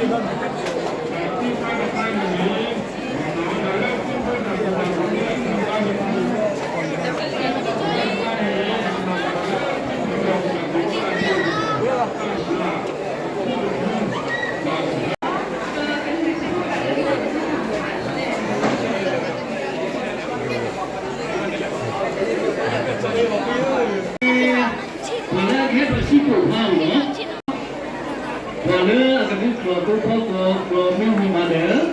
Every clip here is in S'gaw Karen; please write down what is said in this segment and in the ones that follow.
ပှၤလၢအကဟဲပှၤစံၣ်ကိၣ်ဖါအံၤလီၤ. ပှၤလၢအကဒုးကျီၢ်သိဖီကျီၢ်ကျီၢ်မ့ၢ်ဝံ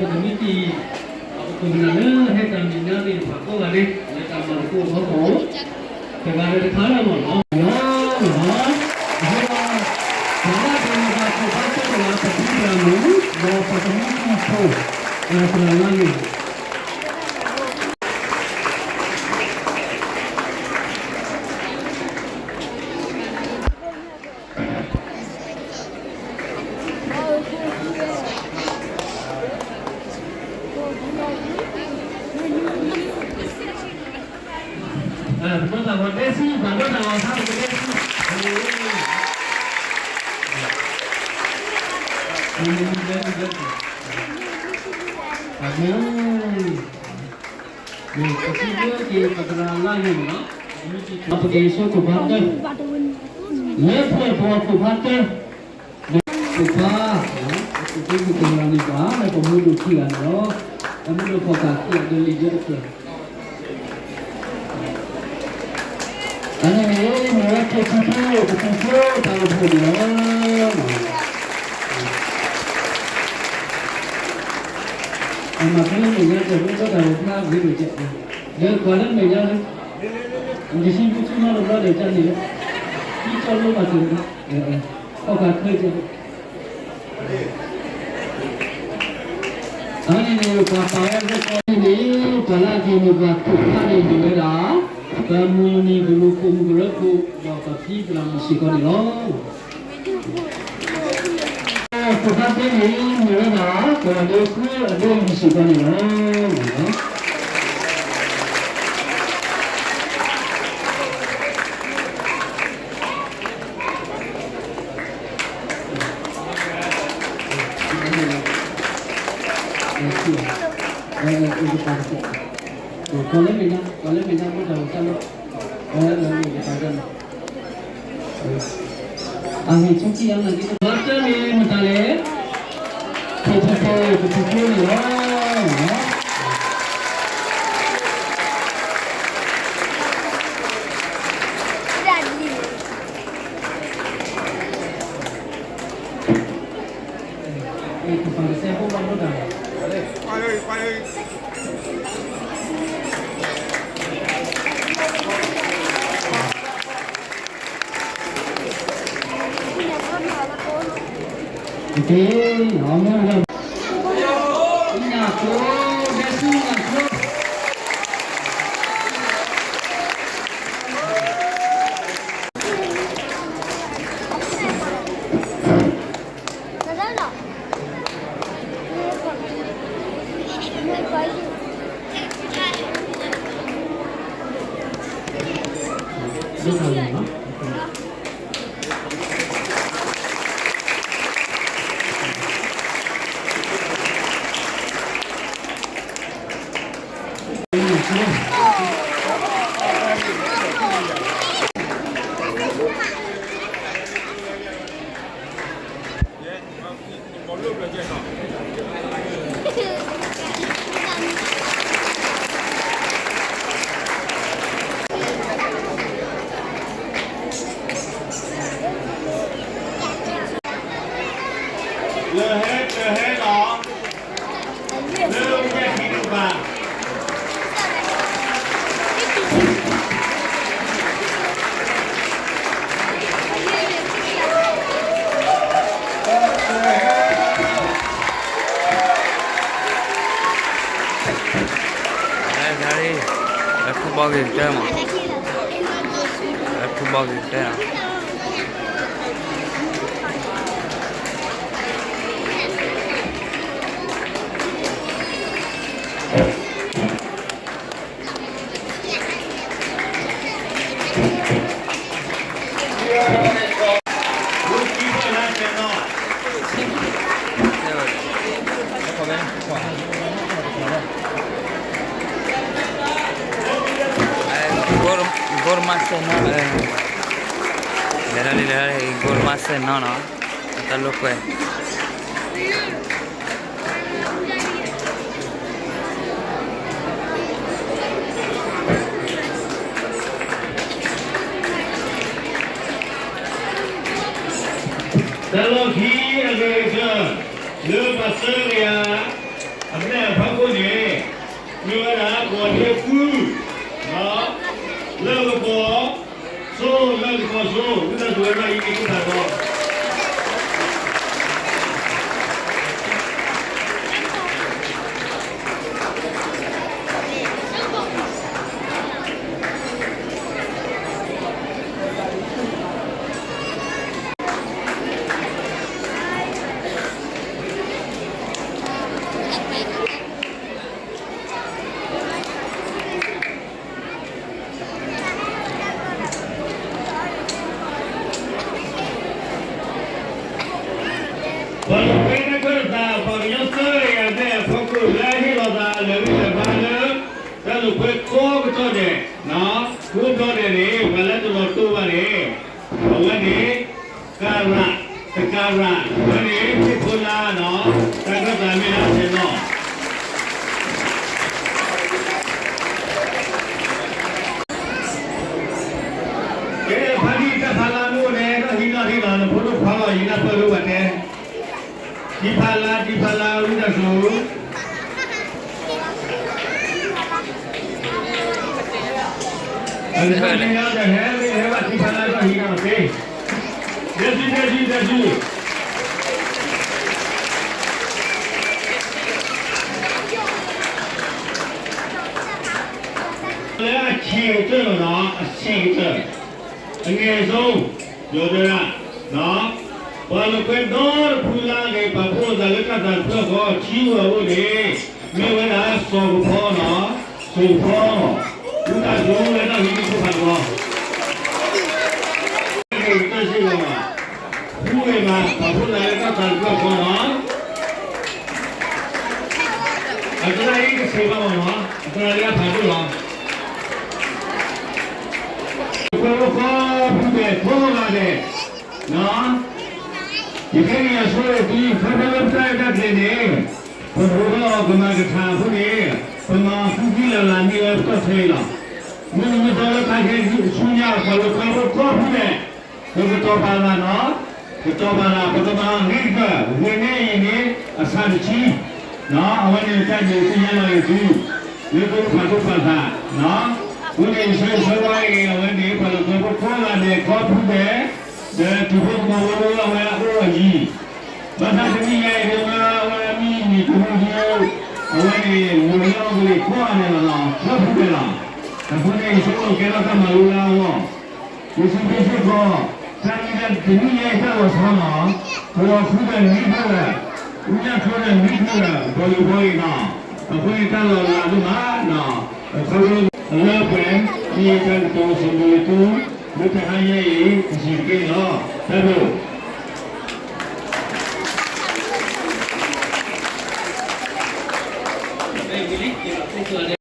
ၤမးဒီး တဘၣ်န့ၣ် ပှၤကဟ့ၣ်လီၤဖဲအံၤလီၤ. ပှၤလၢအကဒုးကျီၢ်သိဖါန့ၣ် ပသ့ၣ်ညါစ့ၢ်ကီး ပတမ့ၢ်တံၢ် ပခိၣ်ပနၢ်လၢဟဲတၢ်မဲာ်ညါသ့ၣ်တဖၣ်ကိးဂၤဒဲး လၢတၢ်မၤသကိးအဖီခိၣ် တဂၤဒီးတခါလီၤမ့ၢ်နီၤ. အဃိဒီး ပှၤလၢအကမၤဘၣ်ခိၣ်ဖါသၢတဂၤ ပဖံပလၢ်မုၣ် ဒီးပသမူထူဖိ သရၣ်လါန့ၣ် ပဒိးသးဝီၤဒဲစံ ပဒိးသးဝီၤဖးပကဒဲစံ အမ့ၢ် ပကစံးဘျုးက့ၤပသရၣ်လါယိၤနီၤ, ပက့ၤဆိခိၣ်ဖါတၢ်, လၢပှဲၤပှၤခိၣ်ဖါတၢ်, ခိၣ်ဖါ, ပက့ၤဆိခိၣ်ဖါန့ၣ်ပှၤ လၢပမူဒိၣ်ခံဂၤန့ၣ်လီၤ, ပမူဒိၣ်ဖီၣ်ဃာ်ခံဂၤဒီးလံာ်ဒၢတဖျၢၣ် အန့ၣ်န့ၣ် မ့ၢ်ဝဲခိၣ်ဖံဖု ပဖံဖုတၢ်အိၣ်ဖှိၣ်န့ၣ်လီၤ. အမၤဖဲလၢမဲာ်ညါတၢ်မ့ၢ်တၢ်အိၣ်ဖျါဂ့ၤဒိၣ်ကဲး, ဒီးကွၢ်လၢမဲာ်ညါလၢ ယစံးဘျုးဆူနီတဘျီဒီးကန့ၣ်လၢ ဒ်ကၠီလိမၤစၢၤလၢ အီၣ်ဃာ်ထွဲကဲး အဝဲန့ၣ်န့ၣ် ပှၤပာ်ဝဲအဂ့ၢ်ကီန့ၣ် ပှၤလၢအက့ၤမ့ၢ်ပှၤခိၣ်ဖါန့ၣ်မ့ၢ်ဝဲဒၣ် ပမုၢ်နံၤကလူးခိၣ်မုၢ်ကရၢခိၣ် ဒီးပဖံပလၢ်မုၣ်စ့ၢ်ကီးန့ၣ်လီၤ. ခိၣ်ဖါသၢန့ၣ် မ့ၢ်ဝဲဒၣ် ပှၤလၢဃုအဒိအယံၤစ့ၢ်ကီးန့ၣ်လီၤ. အဟ့ၣ်ဆူၣ်ထံအီၤနာ်က့ ဘၣ်တၢ်န့ၣ်မတၤလဲၣ်, ခိၣ်ဖံဖု ပဖံဖုန့ၣ်လီၤ. လၢထူဘီဂ့ၤကတၢၢ်မး, လၢထူဘီဂ့ၤကတၢၢ်ဧါ. လၢ Gol, gol más no, eh, le da, le da, gol más no, no. Está loco, eh. တၢ်လီၢ်ခံအဂ့ၤကတၢၢ် လၢပှၤသၢကယၤ အမဲာ်အဖီခိၣ်န့ၣ် မ့ၢ်ဝဲဒၣ် ကီၢ်ဒ့ဖု လၢကပီၤစိ လၢကပီၤစိ ဝံသးစူၤဝဲဒၣ်အံၤန့ၣ် ကပၤဒီး ပှၤလိာ်ကွဲတၢ်ခၢၣ်သး ပှၤကညီသၢကယၤဘျဲၣ်အဖီခိၣ် လၢအဟ့ၣ်လီၤသးလၢာ်ဂံၢ်လၢာ်ဘါလၢ တၢ်လိာ်ကွဲကိးကတီၢ်ဒဲး, ကိးဘျီဒဲးန့ၣ် ပှၤလၢတလီၤတိာ်ဘၣ်န့ၣ် အဝဲန့ၣ် ကၤရၣ်, တကၤရၣ်, အဝဲန့ၣ် ဟ့ၣ်ဖိလၢ တၢ်ခၢၣ်သးမ့ၢ်လၢဆဲးနီၤ ကဲ ဖါတံၢ်တၢ်ဖးလါမ့ၢ်အိၣ်န့ၣ် နီၢ်ဟံးနီၢ်ဟံးလီၤ နဖိဒိၣ်ခွါလီၤ ယနၢ်ပၢၢ်လၢပှၤတဲ တံၢ်ဖးလါ တံၢ်ဖးလါ ဝံသးစူၤ အဝဲန့ၣ် ဟဲ ဟဲဘၣ်တံၢ်ဖးလါ နီၢ်ဟံးနီၢ်သ့ ဒဲစု ဒဲစု ဒဲစု လၢအဆံးကတၢၢ်လီၤနီၤ အဆံးကတၢၢ် အငယ်ဆုံး ပြောကြတာ ပှၤလိာ်ကွဲဒီတဖုလၢအဂ့ၤ ပာ်ဖှိၣ်သးလၢတၢ်သးတဖျၢၣ်ဃီ ထံဂီၤအိၣ်န့ၣ် မ့ၢ်ဝဲဒၣ်စီၤကဖီနီၤ စီၤကဖီ ဝံသးစူၤလၢတၢ်ဟံးန့ၢ်ခိၣ်ဖးတဘီ တၢ်စ့ၢ်ကီး ဃုဝဲမး ပာ်ဖှိၣ်သးလၢတၢ်သးတဖျၢၣ်ဃီနီၤ အသရၣ်အံၤတဆံးဘၣ်မးနီၤ အသရၣ်လၢအဖးဒိၣ်လီၤ ကွဲးဝဲကိးဖုဒဲး ကိးဂၤဒဲး ယခဲအံၤယဆိၣ်ဂ့ၤသု ခီဖျိလၢပတၢ်ရဲၣ်တၢ်ကျဲၤန့ၣ် ပဒိၣ်ထီၣ်ကမၤကထါအဃိန့ၣ် ပမၤဃုသံလၢ်လၢ်န့ၢ်ဝဲပတီၢ်ထဲအံၤလီၤ. မုၢ်နံၤမုၢ်သီလၢတၢ်ခဲအံၤဆူညါ ပှၤလိာ်ကွဲဖိကိးဖုဒဲး ပကတီၤပာ်သးနီၤ ကတီၤပာ်သး ပကမၤဂ့ၤကတၢၢ် ဂ့ၤန့ၢ်အံၤန့ၣ် အဆၣ်တဆံ အဝဲန့ၣ်တၢ်ဒုးသ့ၣ်ညါလီၤဂ့ၤသု လၢပကဖးဒိၣ်ပာ်သး အဃိန့ၣ် ယဆၢဂ့ၤဆၢဝါအံၤ အဝဲန့ၣ် ပှၤလိာ်ကွဲဖိကိးဂၤဒဲး ကိးဖုဒဲး ဒီးတုၤဖိကမီၤဖိလၢအဝဲအိၣ်အယံၤ ဘၣ်ဆၣ်တနံၣ်ညါအံၤ ဒ်မ့ၢ်အဝဲအမံၤနံၤတမုၢ်ဒံး အဝဲန့ၣ် ဝံၤလီၤကလံၤကိးဂၤဒဲးလီၤနီၤ ကိးဖုဒဲးလီၤ. အဃိန့ၣ် ယဆိကမိၣ်ကဲထီၣ်တၢ်မၤလိလၢအဂီၢ် ယစံးဘျုးစ့ၢ်ကီး တၢ်မ့ၢ်တၢ်တနံၣ်ညါအံၤတၢ်လီၤဆီနီၤ ပလီၤဃုဒီးနွံဖျၢၣ်ဒီး အုၣ်ညၣ်ဆိဒီးနွံဖျၢၣ်ဒီး ဘီလံၤဘီအံၤနီၤ အဃိန့ၣ်တၢ်လီၤလးဒိၣ်မးနီၤ အဃိလၢပှဲၤ မ့ၢ်တၢ်ကတိၤစံးဘျုးသု လၢတဟါညါအံၤ တဆံးတက့ၢ်လီၤ တၢ်ဘျုး